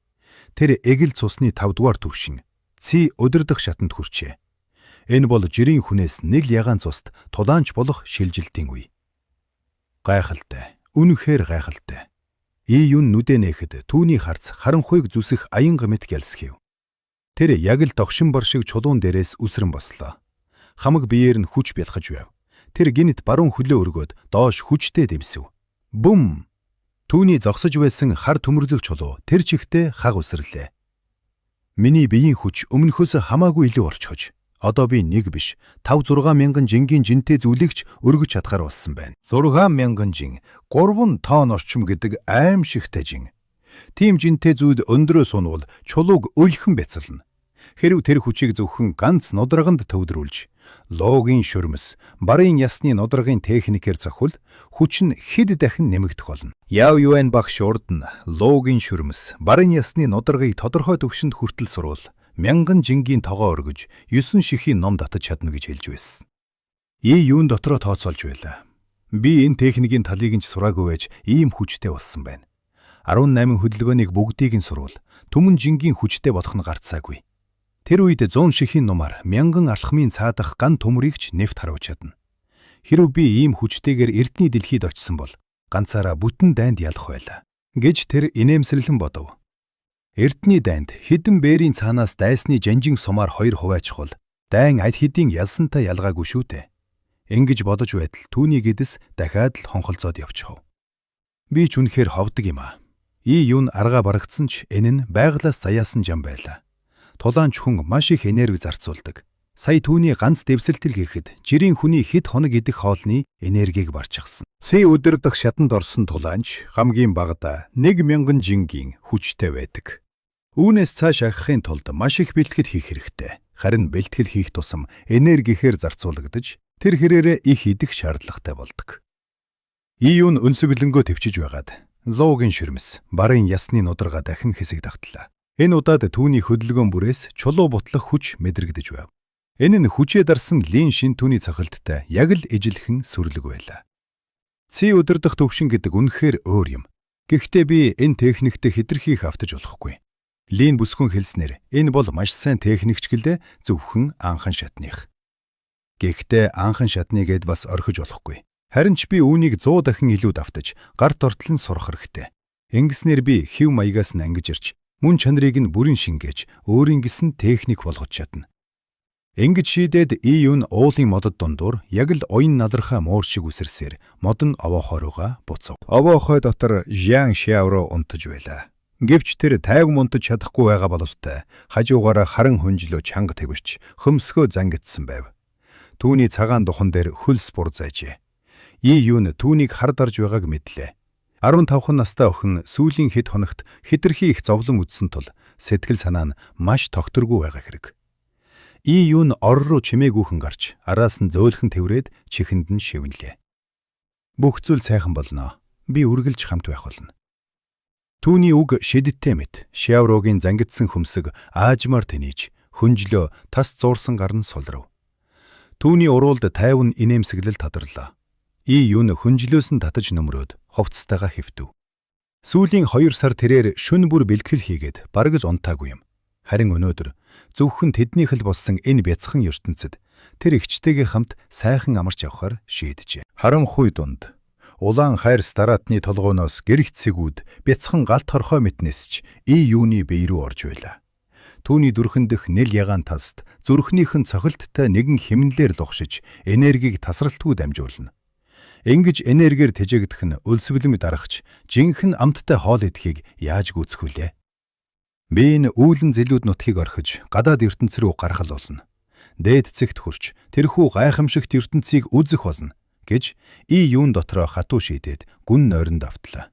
Тэр эгэл цусны 5 дугаар түвшин ци удирдах шатанд хүрчээ. Энэ бол жирийн хүнээс нэг ягаан цуст тулаанч болох шилжилтийн үе. Гайхалтай. Үнэхээр гайхалтай. И юун нүдэ нээхэд түүний харц харанхуйг зүсэх аянга мэт гялсхив. Тэр яг л догшин бор шиг чулуун дээрээс үсрэн бослоо. Хамаг биеэр нь хүч бялхаж байв. Тэр гинэт баруун хөлөө өргөөд доош хүчтэй дэмсэв. Бүм! Түүний зогсож байсан хар төмөрлөг чулуу тэр чигтээ хаг үсрэрлээ. Миний биеийн хүч өмнөхөөс хамаагүй илүү орчхож. Одоо би нэг биш 5 6 мянган жингийн жинтэй зүйлийг ч өргөж чадхаар болсон байна. 6 мянган жин 3 тонн орчим гэдэг аимшигтай жин. Тийм жинтэй зүйлд өндрөө сунвал чулууг өлхөн бяцална. Хэрв тэр хүчийг зөвхөн ганц нудраганд төвдрүүлж, луугийн шөрмөс, барын ясны нудрагын техникээр цохвол хүч нь хэд дахин нэмэгдэх болно. Яв Юэн багш урд нь луугийн шөрмөс, барын ясны нударгыг тодорхой түвшинд хүртэл сурвал мянган жингийн тогоо өргөж 9 шихийн ном татаж чадна гэж хэлж байсан. И юун дотроо тооцоолж байлаа. Би энэ техникийн талыг нь ч сураагүй байж ийм хүчтэй болсон байна. 18 хөдөлгөөнийг бүгдийг нь сурвал түмэн жингийн хүчтэй болох нь гарцаагүй. Тэр үед 100 шихийн нумаар мянган алхмын цаадах ган төмрийг ч нэвт харуулж чадна. Хэрв би ийм хүчтэйгээр эрдний дэлхийд очисон бол ганцаараа бүтэн дайнд ялах байлаа гэж тэр инээмсэрлэн бодов. Эрдний дайнд хэдэн бээрийн цаанаас дайсны жанжин сумаар хоёр хуваачихвал дайн аль хэдийн ялсантай ялгаагүй шүү дээ. Ингэж бодож байтал түүний гэдэс дахиад л хонхолцоод явчихав. Би ч үнэхээр ховдог юм аа. И юун аргаа барагдсан ч энэ нь байглаас заяасан жам байлаа. Тулаанч хүн маш их энерги зарцуулдаг. Сая түүний ганц дэвсэлтэл гэхэд жирийн хүний хэд хоног идэх хоолны энергийг барчихсан. Ци удирдах шатанд орсон тулаанч хамгийн багадаа 1000 жингийн хүчтэй байдаг. Үүнээс цааш ахихын тулд маш их бэлтгэл хийх хэрэгтэй. Харин бэлтгэл хийх тусам энергихээр зарцуулагдаж тэр хэрээрээ их идэх шаардлагатай болдог. И юун өнсөглөнгөө төвчж байгаад луугийн ширмэс, барын ясны нударга дахин хэсэг давтлаа. Энэ удаад түүний хөдөлгөөн бүрээс чулуу бутлах хүч мэдрэгдэж байв. Энэ нь хүчээ дарсан лин шин түүний цохилттой яг л ижилхэн сүрлэг байлаа. Ци удирдах төвшин гэдэг үнэхээр өөр юм. Гэхдээ би энэ техниктэй хэтэрхий их автаж болохгүй. Лин бүсгүн хэлснээр энэ бол маш сайн техникч гэлээ зөвхөн анхан шатных. Гэхдээ анхан шатны гээд бас орхиж болохгүй. Харин ч би үүнийг 100 дахин илүү давтаж гарт ортол нь сурах хэрэгтэй. Ингэснээр би хэв маягаас нь ангижирч мөн чанарыг нь бүрэн шингээж өөрийн гэсэн техник болгож чадна. Ингэж шийдээд И юун уулын модод дундуур яг л оён налархаа муур шиг үсэрсээр мод нь овоохой руугаа буцав. Овоохой дотор Жан Шиав руу унтаж байлаа. Гэвч тэр тайван унтаж чадахгүй байгаа боловтой хажуугаараа харан хөнжлөө чанга тэгвэрч хөмсгөө зангидсан байв. Түүний цагаан духан дээр хөлс бур зайжээ. И юун түүнийг хар дарж байгааг мэдлээ. 15 настай охин сүүлийн хэд хоногт хэтэрхий их зовлон үзсэн тул сэтгэл санаа нь маш тогтворгүй байгаа хэрэг. И юун ор руу чимээгүйхэн гарч араас нь зөөлхөн тэврээд чихэнд нь шивнэлээ. Бүх зүйл сайхан болно. Би үргэлж хамт байх болно. Түүний үг шидэттэй мэт Шиаврогийн зангидсан хөмсөг аажмаар тэнийж хөнжлөө тас зуурсан гар нь сулрав. Түүний уруулд тайван инээмсэглэл тодорлоо. И юун хөнжлөөс нь татаж нөмрөөд хувцастайгаа хэвтв. Сүүлийн 2 сар тэрээр шөнө бүр бэлтгэл хийгээд бараг л унтаагүй юм. Харин өнөөдөр зөвхөн тэднийх л болсон энэ бяцхан ертөнцид тэр эгчтэйгээ хамт сайхан амарч явахаар шийджээ. Харанхуй дунд улаан хайр стараатны толгойноос гэрх цэгүүд бяцхан галт хорхой мэтнээс ч И юуны бие рүү орж байлаа. Түүний дүрхэн дэх нэл ягаан таст зүрхнийхэн цохилттой нэгэн хэмнэлээр лугшиж энергийг тасралтгүй дамжуулна. Ингэж энергиэр тэжээгдэх нь өлсгөлөм дарахч жинхэнэ амттай хоол идэхийг яаж гүйцэх вүлээ? Би энэ үүлэн зэлүүд нутгийг орхиж гадаад ертөнц рүү гарах л болно. Дээд цэгт хүрч тэрхүү гайхамшигт ертөнцийг үзэх болно гэж И юун дотроо хатуу шийдээд гүн нойронд автлаа.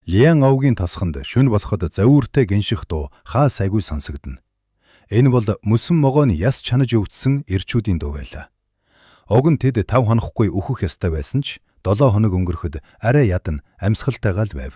Лиан овгийн тосгонд шөнө болоход зовиуртай гинших дуу хаа сайгүй сонсогдоно. Энэ бол мөсөн могойн яс чанаж өвдсөн эрчүүдийн дуу байлаа. Уг нь тэд 5 хонохгүй өөхөх ёстой байсан ч 7 хоног өнгөрөхөд арай ядан амьсгалтайгаа л байв.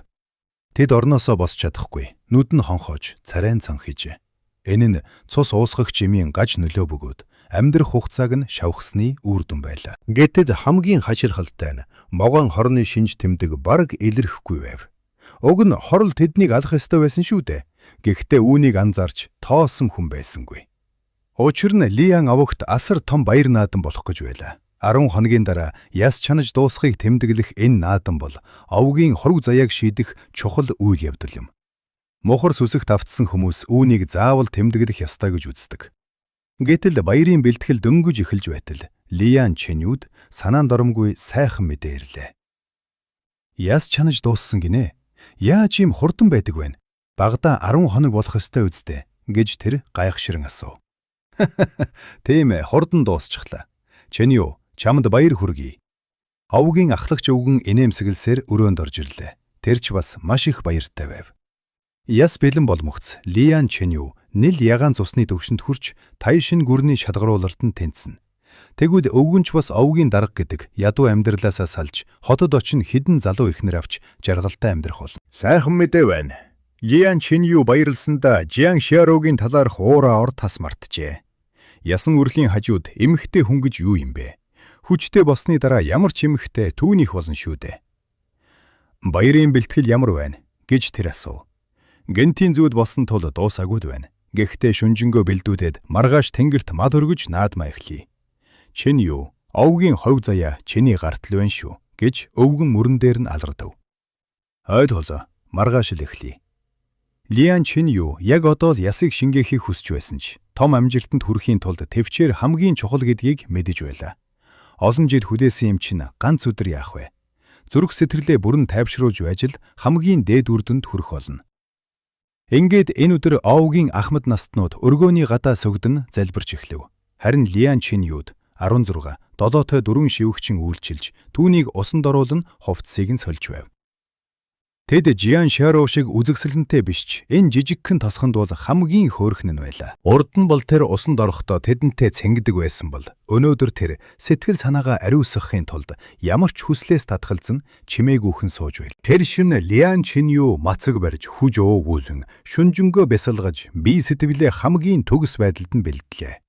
Тэд орноосоо босч чадахгүй, нүд нь хонхоож царайн цан хийжээ. Энэ нь цус уусгагч эмийн гаж нөлөө бөгөөд амьдрах хугацааг нь шавхсны үр дүн байлаа. Гэтэл хамгийн хаширхалтай нь могоон хорны шинж тэмдэг бараг илэрхэхгүй байв. Уг нь хорл тэднийг алах ёстой байсан шүү дээ. Гэхдээ үүнийг анзаарч тоосон хүн байсангүй. Учир нь Лиан авагт асар том баяр наадам болох гэж байлаа. 10 хоногийн дараа яс чанаж дуусахыг тэмдэглэх энэ наадам бол овгийн хорог заяаг шийдэх чухал үйл явдал юм. Мухар сүсэгт автсан хүмүүс үүнийг заавал тэмдэглэх ёстой гэж үздэг. Гэтэл баярын бэлтгэл дөнгөж эхэлж байтал Лиан Чэньюд санаан доромгүй сайхан мэдээ ирлээ. Яс чанаж дууссан гинэ. Яаж ийм хурдан байдаг вэ? Багадаа 10 хоног болох ёстой үсттэй гэж тэр гайхширан асуув. Тийм ээ, хурдан дуусчихлаа. Чэнью, чамд баяр хүргэе. Овгийн ахлагч өвгөн инээмсэглсээр өрөөнд орж ирлээ. Тэр ч бас маш их баяртай байв. Яс бэлэн болмогц Лиан Чэнью нил ягаан цусны төвшөнд хүрч Тайшин гүрний шалгаруулалт нь тэнцэнэ. Тэгвэл өвгөн ч бас овгийн дарга гэдэг ядуу амьдралаасаа салж хотод очин хэдэн залуу эхнэр авч жаргалтай амьдрах болно. Сайхан мэдээ байна. Лиан Чэнью баярлсандаа Жиан Шиарогийн талаарх уураа ор тас мартжээ. Ясан үрлийн хажууд эмэгтэй хүн гэж юу юм бэ? Хүчтэй болсны дараа ямар ч эмэгтэй түүнийх болно шүү дээ. Баярын бэлтгэл ямар байна гэж тэр асуув. Гэнтийн зүүд болсон тул дуусаагүй л байна. Гэхдээ шүнжэнгөө бэлдүүдээд маргааш тэнгэрт мал өргөж наадмаа эхлэе. Чин юу? Овгийн хов заяа чиний гарт л байна шүү гэж өвгөн мөрөн дээр нь алгадав. Ойлголоо. Маргааш л эхлэе. Лиан Чин юу яг одоо л ясыг шингээхийг хүсэж байсан ч том амжилтанд хүрэхийн тулд төвчээр хамгийн чухал гэдгийг мэдэж байлаа. Олон жил хүлээсэн юм чинь ганц өдөр яах вэ? Зүрх сэтгэлээ бүрэн тайвшруулж байж л хамгийн дээд үр дүнд хүрэх болно. Ингээд энэ өдөр Оугийн ахмад настнууд өргөөний гадаа сөгдөн залбирч эхлэв. Харин Лиан Чин юуд 16 долоотой дөрвөн шивгчин үйлчилж түүнийг усанд оруулан хувцсыг нь сольж байв. Тэд Жиан Шаро шиг үзэгсэлэнтэй биш ч энэ жижигхэн тосгонд бол хамгийн хөөрхөн нь байлаа. Урд нь бол тэр усанд орохдоо тэдэнтэй цэнгдэг байсан бол өнөөдөр тэр сэтгэл санаагаа ариусгахын тулд ямар ч хүслээс татгалзан чимээгүйхэн сууж байл. Тэр шөнө Лиан Чинью мацаг барьж хүж уугуулсан шүнжэнгөө бясалгаж бие сэтгэлээ хамгийн төгс байдалд нь бэлдлээ.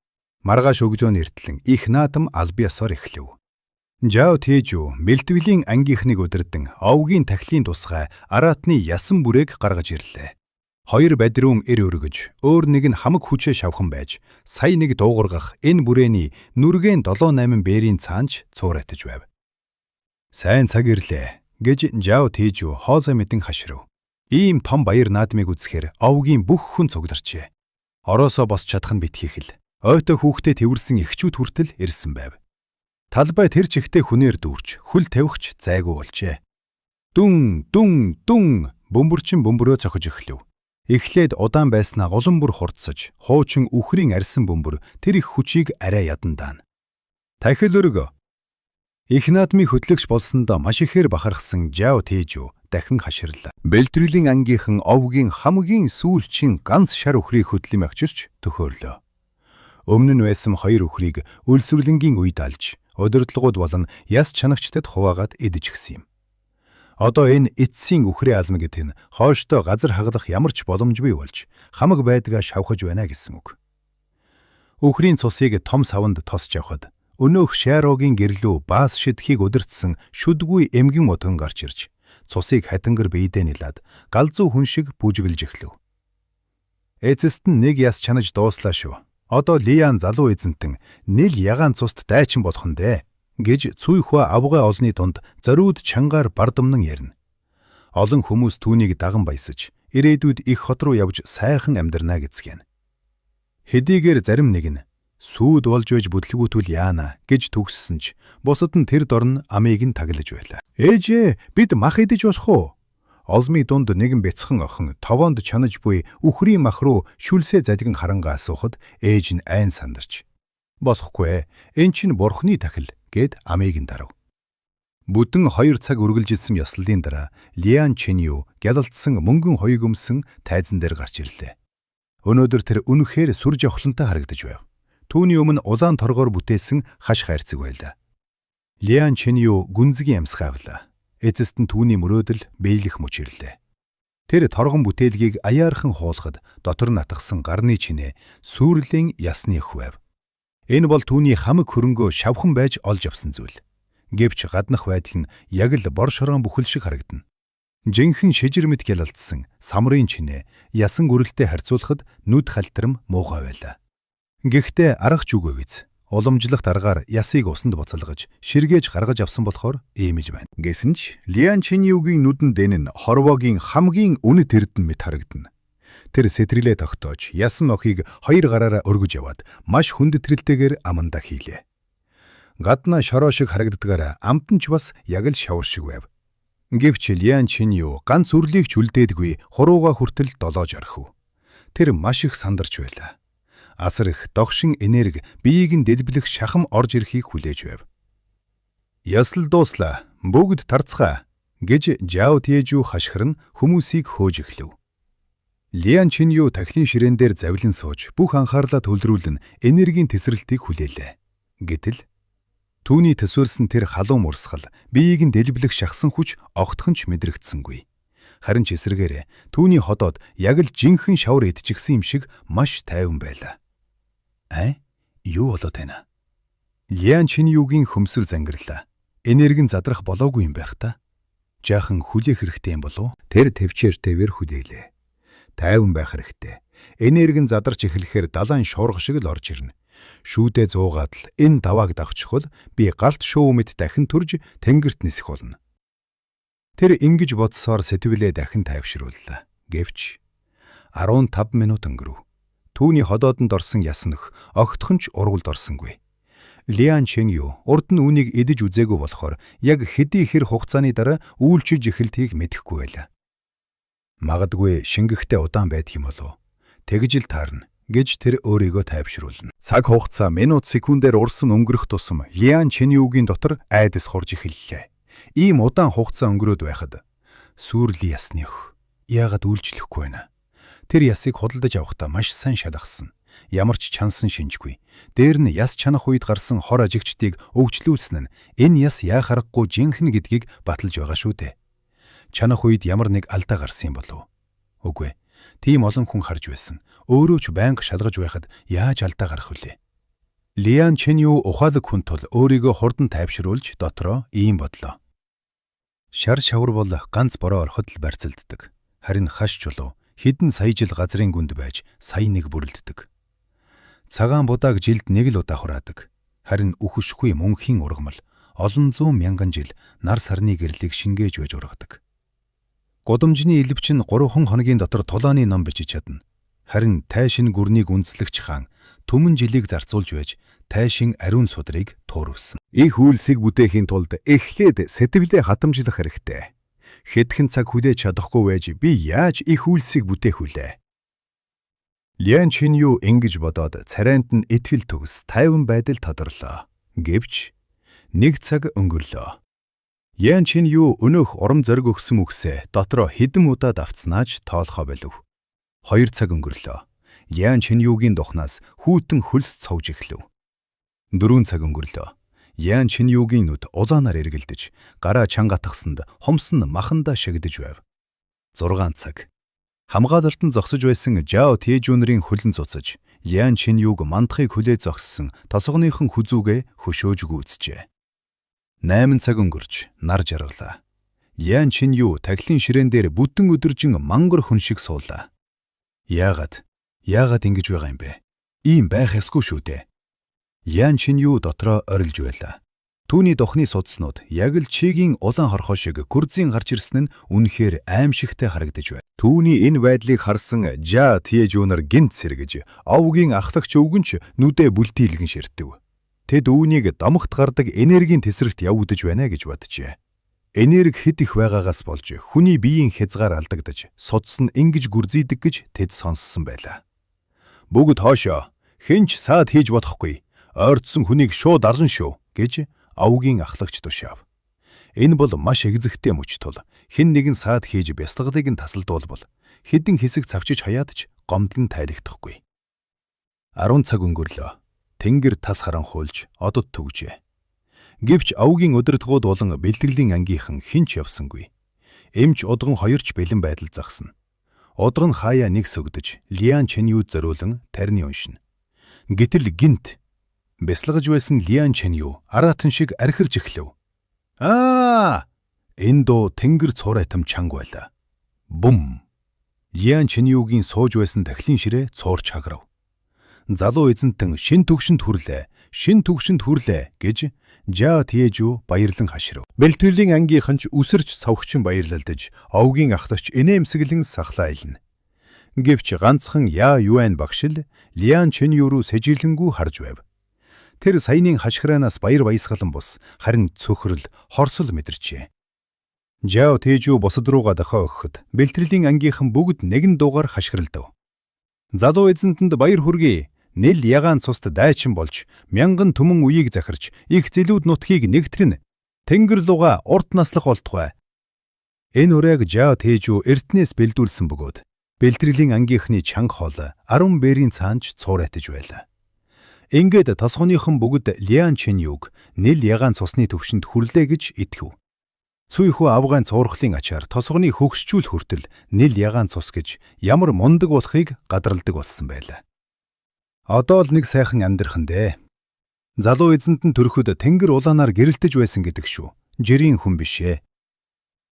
Маргааш өглөө нэртлэн их наадам аль биесоор эхлэв. Жао Тэжүү бэлтгэлийн ангийнхныг удирдан овгийн тахилын тусгай араатны ясан бүрээг гаргаж ирлээ. Хоёр бадрун эр өргөж, өөр нэг нь хамаг хүчээ шавхан байж, сая нэг дуугаргах энэ бүрээний нүргээн 7 8 бээрийн цаанч цууратаж байв. Сайн цаг ирлээ гэж Жао Тэжүү хоолой мэдэн хашрав. Ийм том баяр наадмыг үзэхээр овгийн бүх хүн цугларчээ. Ороосоо босч чадах нь битгий хэл. Ойтой хүүхдээ тэвэрсэн эхчүүд хүртэл ирсэн байв. Талбай тэр чигтээ хүнээр дүүрч, хөл тавихч зайгүй болжээ. Дүн дүн дүн бөмбөрчин бөмбөрөө цохиж эхлэв. Эхлээд удаан байснаа улам бүр хурдсаж, хуучин үхрийн арьсан бөмбөр тэр их хүчийг арай ядан даана. Тахил өргө. Их наадмын хөтлөгч болсондоо маш ихээр бахархсан Жао Тэжүү дахин хаширлаа. Бэлтгэлийн ангийнхан овгийн хамгийн сүүлчийн ганц шар үхрийг хөдлөм авчирч төхөөрлөө. Өмнө нь байсан хоёр үхрийг өлсвөрлөнгийн үед алж, удирдлагууд болон яс чанагчдад хуваагаад идчихсэн юм. Одоо энэ эцсийн үхрээ ална гэдэг нь хойштоо газар хаглах ямар ч боломжгүй болж хамаг байдгаа шавхаж байна гэсэн үг. Үхрийн цусыг том саванд тосч явхад өнөөх Шарогийн гэрлүү баас шидхийг удирдсан шүдгүй эмгэн модон гарч ирж цусыг хатангар биедээ нилаад галзуу хүн шиг бүжиглж эхлэв. Эцэст нь нэг яс чанаж дууслаа шүү. Одоо Лиан залуу эзэнтэн нил ягаан цуст дайчин болох нь дээ гэж Цуйхуа авгай олны тунд зориуд чангаар бардамнан ярина. Олон хүмүүс түүнийг даган баясаж, ирээдүйд их хот руу явж сайхан амьдрна гэцгэн. Хэдийгээр зарим нэг нь сүйд болж байж бүдлгүүтвэл яана гэж төгссөн ч бусад нь тэр дорн амийг нь таглаж байлаа. Ээжээ, бид мах идэж болох уу? Олмын дунд нэгэн бяцхан охин товоонд чанаж буй үхрийн мах руу шүлсээ задгин харангаа асуухад ээж нь айн сандарч "Болохгүй ээ. Энэ чинь бурхны тахил" гэд амийг нь дарав. Бүдэн 2 цаг үргэлжилсэн ёслолын дараа Лиан Чиню гялалдсан мөнгөн хоёг өмсөн тайзан дээр гарч ирлээ. Өнөөдөр тэр үнэхээр сүр жавхлантай харагдаж байв. Түүний өмнө улаан торгоор бүтээсэн хаш хайрцаг байлаа. Лиан Чиню гүнзгий амьсгаа авлаа. Эцэст нь түүний мөрөөдөл биелэх мөч ирлээ. Тэр торгон бүтээлгийг аяархан хуулахад дотор нь атгасан гарны чинээ сүрлийн ясны өх байв. Энэ бол түүний хамаг хөрөнгөө шавхан байж олж авсан зүйл. Гэвч гаднах байдал нь яг л бор шороон бүхэл шиг харагдана. Жинхэнэ шижир мэт гялалдсан самрын чинээ ясан гүрэлтэй харьцуулахад нүд халтарм муухай байлаа. Гэхдээ арга ч үгүй биз. Уламжлалт аргаар ясыг усанд буцалгаж, ширгээж гаргаж авсан болохоор ийм л байна. Гэсэн ч Лиан Чинюгийн нүдэн дэн нь хорвоогийн хамгийн үнэт эрдэнэ мэт харагдана. Тэр сэтгэлээ тогтоож, ясан охийг хоёр гараараа өргөж яваад маш хүндэтгэрэлтэйгээр амандаа хийлээ. Гаднаа шороо шиг харагддгаар амт нь ч бас яг л шавар шиг байв. Гэвч Лиан Чиню ганц үрлийг ч үлдээдгүй хурууга хүртэл долоож орхив. Тэр маш их сандарч байлаа. Асар их догшин энерги биеийг нь дэлбэлэх шахам орж ирэхийг хүлээж байв. Ёслол дууслаа. Бүгд тарцгаа гэж Жао Тэжүү хашхиран хүмүүсийг хөөж эхлэв. Лиан Чиню тахилын ширээн дээр завилан сууж бүх анхаарлаа төвлөрүүлэн энергийн тесрэлтийг хүлээлээ. Гэтэл түүний төсөөлсөн тэр халуун урсгал биеийг нь дэлбэлэх шахсан хүч огтхон ч мэдрэгдсэнгүй. Харин ч эсрэгээрээ түүний ходоод яг л жинхэнэ шавар идчихсэн юм шиг маш тайван байлаа. Аа? Юу болоод байна? Лиан Чинюгийн хөмсөл зангирлаа. Энерги нь задрах болоогүй юм байх та. Жаахан хүлээх хэрэгтэй юм болов уу? Тэр төвчээртэйгээр хүлээлээ. Тайван байх хэрэгтэй. Энерги нь задарч эхлэхээр далайн шуурга шиг л орж ирнэ. Шүүдээ зуугаад л энэ давааг давчихвал би галт шувуу мэт дахин төрж тэнгэрт нисэх болно. Тэр ингэж бодсоор сэтгэлээ дахин тайвшрууллаа. Гэвч 15 минут өнгөрөв. Түүний ходоодонд орсон яс нөх огтхон ч ургуулд орсонгүй. Лиан Чэнью урд нь үүнийг идэж үзээгүй болохоор яг хэдий хэр хугацааны дараа үйлчилж эхэлдгийг мэдэхгүй байлаа. Магадгүй шингэхтэй удаан байдаг юм болов. Тэгж л таарна гэж тэр өөрийгөө тайвшруулна. Цаг хугацаа минут секундээр урсан өнгөрөх тусам Лиан Чэньюгийн дотор айдас хурж эхэллээ. Ийм удаан хугацаа өнгөрөөд байхад сүрлийн ясны өх яагаад үйлчлэхгүй байна? Тэр ясыг худалдаж авахдаа маш сайн шалгасан. Ямар ч чансан шинжгүй. Дээр нь яс чанах үед гарсан хор ажигчдыг өвчлүүлсэн нь энэ яс яах аргагүй жинхэнэ гэдгийг баталж байгаа шүү дээ. Чанах үед ямар нэг алдаа гарсан юм болов уу? Үгүй. Тийм олон хүн харж байсан. Өөрөө ч байнга шалгаж байхад яаж алдаа гарах вүлээ? Лиан Чэнью ухаалаг хүн тул өөрийгөө хурдан тайвшруулж дотроо ийм бодлоо. Шар шавар бол ганц бороо ороход л барьцалддаг. Харин хаш чулуу хэдэн сая жил газрын гүнд байж сая нэг бүрэлддэг. Цагаан будааг жилд нэг л удаа хураадаг. Харин үхэшгүй мөнхийн ургамал олон зуун мянган жил нар сарны гэрлийг шингээж байж ургадаг. Гудамжны элвч нь 3 хоногийн дотор тулааны ном бичиж чадна. Харин тайшин гүрнийг үндэслэгч хаан түмэн жилийг зарцуулж байж тайшин ариун судрыг туурвсан. Их үйлсийг бүтээхийн тулд эхлээд сэтгэлээ хатамжлах хэрэгтэй. Хэдхэн цаг хүлээж чадахгүй байж би яаж их үйлсийг бүтээх вүлээ? Лиан Чиню ингэж бодоод царайнд нь итгэл төгс тайван байдал тодорлоо. Гэвч нэг цаг өнгөрлөө. Ян Чиню өнөөх урам зориг өгсөн үгсээ дотроо хэдэн удаа давтсанаач тоолохоо болив. 2 цаг өнгөрлөө. Ян Чинюгийн духнаас хүйтэн хөлс цовж эхлэв. 4 цаг өнгөрлөө. Ян Чинюгийн нүд улаанаар эргэлдэж, гараа чанга атгасанд хумс нь махандаа шигдэж байв. 6 цаг. Хамгаалалтанд зогсож байсан Жао Тэжүүнрийн хөлн цуцаж, Ян Чинюг мандахыг хүлээж зогссон тосгоныхон хүзүүгээ хөшөөж гүйцжээ. 8 цаг өнгөрч нар жаргалаа. Ян Чиню тахилын ширээн дээр бүтэн өдөржин мангар хүн шиг суулаа. Яагаад? Яагаад ингэж байгаа юм бэ? Ийм байх ёсгүй шүү дээ. Ян Чиню дотроо орилж байлаа. Түүний дохны судснууд яг л чигийн улаан хорхоо шиг гүрзийн гарч ирсэн нь үнэхээр аимшигтай харагдаж байв. Түүний энэ байдлыг харсан Жа Тэжүүнэр гинт сэргэж, овгийн ахлагч өвгөнч нүдэ бүлтийлгэн ширтэв. Тэд үүнийг домогт гардаг энергийн тесрэгт явагдаж байна гэж боджээ. Энерги хэд их байгаагаас болж хүний биеийн хязгаар алдагдаж, судас нь ингэж гүрзийдэг гэж тэд сонссон байлаа. Бүгд хоошоо хэн ч саад хийж болохгүй. Ойртсон хүнийг шууд арна шүү гэж овгийн ахлагч тушаав. Энэ бол маш эгзэгтэй мөч тул хэн нэгэн саад хийж бясалгалыг нь тасалдуулбал хэдэн хэсэг цавчиж хаяад ч гомдол нь тайлагдахгүй. 10 цаг өнгөрлөө. Тэнгэр тас харанхуйлж одод түгжээ. Гэвч овгийн удирдгууд болон бэлтгэлийн ангийнхан хэн ч явсангүй. Эмч Удган хоёр ч бэлэн байдал загсана. Удган хаяа нэг сөгдөж Лиан Чэньюд зориулан тарны уншина. Гэтэл гинт бясалгаж байсан Лиан Чэнью араатан шиг архирж эхлэв. Аа! Энэ дуу тэнгэр цуурайтам чанга байлаа. Бум! Лиан Чэньюгийн сууж байсан дахлын ширээ цуурч хагарав. Залуу эзэнтэн шин түгшинд хүрлээ, шин түгшинд хүрлээ гэж Жао Тэжүү баярлан хаширв. Бэлтгэлийн ангийнхан ч үсэрч цавхчин баярлалдаж, овгийн ахлагч инээмсэглэн сахлаа илнэ. Гэвч ганцхан Яа Юань багш л Лиан Чэнью руу сэжиглэнгүү харж байв. Тэр саяны хашхираанаас баяр баясгалан бус харин цөхрөл, хорсол мэдэрчээ. Жао Тэжүү бусад руугаа дохио өгөхөд бэлтгэлийн ангийнхан бүгд нэгэн дуугаар хашгиралдав. Залуу эзэнтэнд баяр хүргэе. Нэл ягаан цуст дайчин болж мянган түмэн үеийг захирч их зэлүүд нутгийг нэгтгэнэ. Тэнгэр лугаа урт наслах болтугай. Энэ уриаг Жао Тэжүү эртнээс бэлдүүлсэн бөгөөд бэлтгэлийн ангийнхны чанга хоол 10 бэрийн цаанч цуурайтаж байлаа. Ингээд тосгоныхон бүгд Лиан Чэньюг нэл ягаан цусны төвшөнд хүрлээ гэж итгэв. Цүйхүү авгайн цуурхлын ачаар тосгоны хөгшчүүл хүртэл нэл ягаан цус гэж ямар мундаг болохыг гадралдаг болсон байлаа. Одоо л нэг сайхан амьдрах нь дээ. Залуу эзэнт нь төрөхөд тэнгэр улаанаар гэрэлтэж байсан гэдэг шүү. Жирийн хүн биш ээ.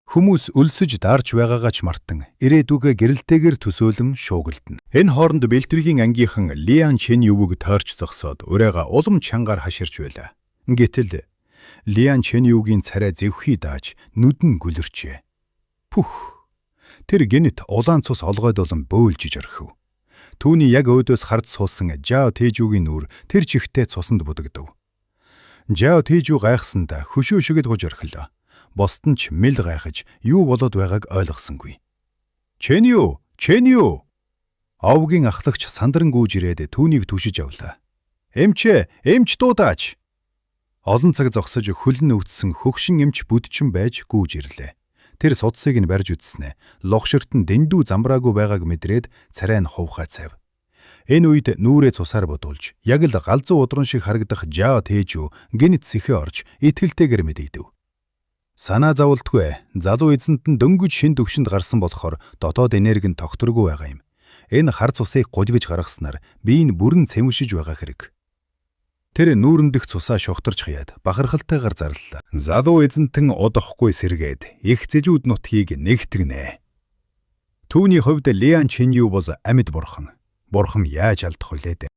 Хүмүүс өлсөж даарч байгаагаа ч мартан ирээдүгэ гэрэлтэйгээр төсөөлөн шуугилдана. Энэ хооронд бэлтгэлийн ангийнхан Лиан Чэньювг тойрч зогсоод урайгаа улам чангаар хаширч байлаа. Гэтэл Лиан Чэньюгийн царай зэвхий дааж нүд нь гөлөрчээ. Пүх. Тэр гинэт улаан цус олгойдулан бөөлжиж орхив. Түүний яг өөдөөс хард суусан Жао Тэжүүгийн нүур тэр чигтээ цусанд будагдав. Жао Тэжүү гайхсандаа хөшөө шигэд гуж орхилоо. Бусд нь ч мэл гайхаж юу болоод байгааг ойлгосонгүй. Чэнью! Чэнью! Овгийн ахлагч сандран гүйж ирээд түүнийг түшиж авлаа. Эмчээ, эмч дуудаач. Олон цаг зогсож хөлн өвдсөн хөгшин эмч бүдчин байж гүйж ирлээ. Тэр судсыг нь барьж үзснэ. Лугширт нь дэндүү замбраагүй байгааг мэдрээд царай нь хувхаа цайв. Энэ үед нүрээ цусаар бодуулж, яг л галзуу удран шиг харагдах Жао Тэжүү гинт сэхээ орж итгэлтэйгээр мэдэгдэв. Санаа зовлтгүй залуу эзэнт нь дөнгөж шин төвшөнд гарсан болохоор дотоод энерги нь тогтворгүй байгаа юм. Энэ хар цусыг гужигж гаргаснаар бие нь бүрэн цэмшиж байгаа хэрэг. Тэр нүүрэн дэх цусаа шогторч хаяад бахархалтайгаар зарлалаа. Залуу эзэнтэн удахгүй сэргээд их зэлүүд нутгийг нэгтгэнэ. Түүний хувьд Лиан Чэнью бол амьд бурхан. Бурхан яаж алдах вүлээ дээ.